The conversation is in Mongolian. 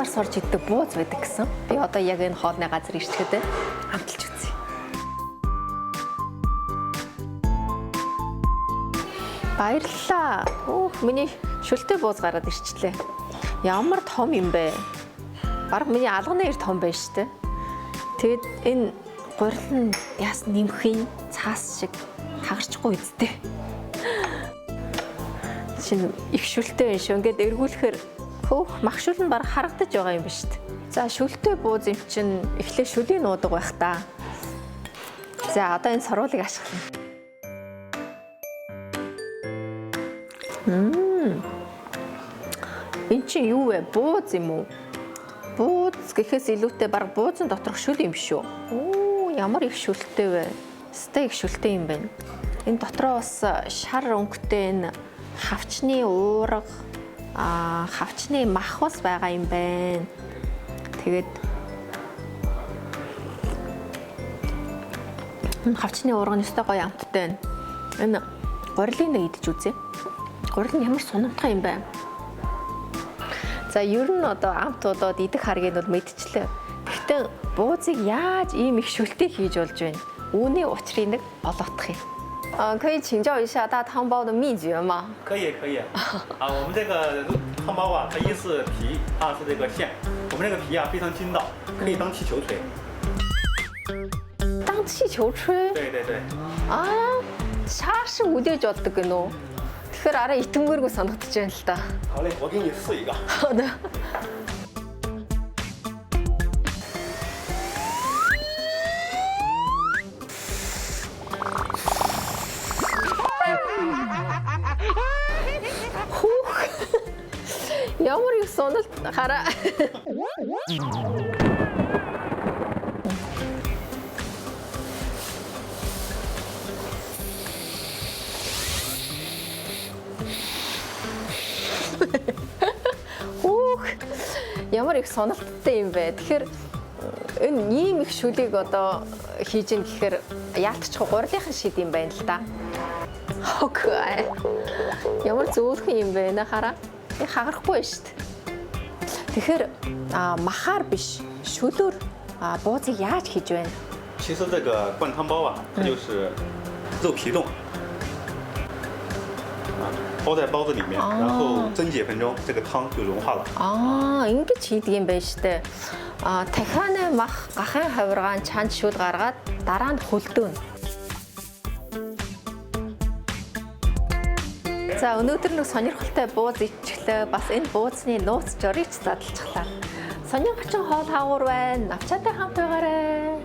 Хятадаар сорж иддэг бууз байдаг гэсэн. Би одоо яг энэ хоолны газар ирчгээд байна. Амталж үзье. Баярлалаа. Өөх, миний шүлтэй бууз гараад ирчлээ. Ямар том юм бэ? Бараг миний алганы эр том байна шүү дээ. Тэгээд энэ гурил нь яас нэмхийн цаас шиг хагарчихгүй үсттэй. Шинэ их шүлтэй байна шүү. Ингээд эргүүлэхээр хөөх мах шүл нь бараг харагдаж байгаа юм ба шүү дээ. За, шүлтэй бууз юм чинь эхлээ шүлийн нуудаг байх та. За, одоо энэ сурвалыг ашиглана. Энэ чинь юу вэ? Бууз юм уу? Бууз гэхээс илүүтэй бараг буузан доторх шүл юм шүү. Оо, ямар их шүлтэй вэ? Өстой их шүлтэй юм байна. Энэ дотроо бас шар өнгөтэй энэ хавчны уурга, хавчны мах бас байгаа юм байна. Тэгээд энэ хавчны уурга нь өстой гоё амттай байна. Энэ гурилыг нэг идэж үзье. Гурил нь ямар сунамтгай юм бэ? За, ер нь одоо амт болоод идэх харгийг бол мэдчихлээ. Гэхдээ буузыг яаж ийм их шүлтэй хийж болж байна? Үүний учрыг нэг олоотох юм. 啊，可以请教一下大汤包的秘诀吗？可以可以，啊，我们这个汤包啊，它一是皮，二是这个馅。我们这个皮啊非常筋道，可以当气球吹。当气球吹？对对对， Аа, шааш үдээж болдог гэнэ үү? Тэгэхээр арай итгэмгээргүй санагдаж байна л та. 好嘞，我给你试一个。好的。Хүүх. Ямар их соналт хараа. Хүүх. Ямар их соналттай юм бэ? Тэгэхээр энэ ийм их шүлийг одоо хийж ийн гэхээр яалтчих гурилынхан шид юм байна л да. Окей. Ямар зөөлхөн юм бэ нэ хараа. Яг хагарахгүй байна шүү дээ. Тэгэхээр махаар биш шүлөөр буузыг яаж хийж байна? 其实这个灌汤包啊，它就是肉皮冻，啊，包在包子里面，然后蒸几分钟，这个汤就融化了。 Аа, ингэж хийдэг юм байна штэ. А тахианы мах, гахын хавиргаан чанд шүл гаргаад дараа нь хөлдөөнө. За, өнөөдөр нэг сонирхолтой бууз ичглээ. Бас энэ буузны нууц жорыг ч задлчихлаа. Сонин хачин хоол хаагур байна. Навчаатай хамт байгаарай.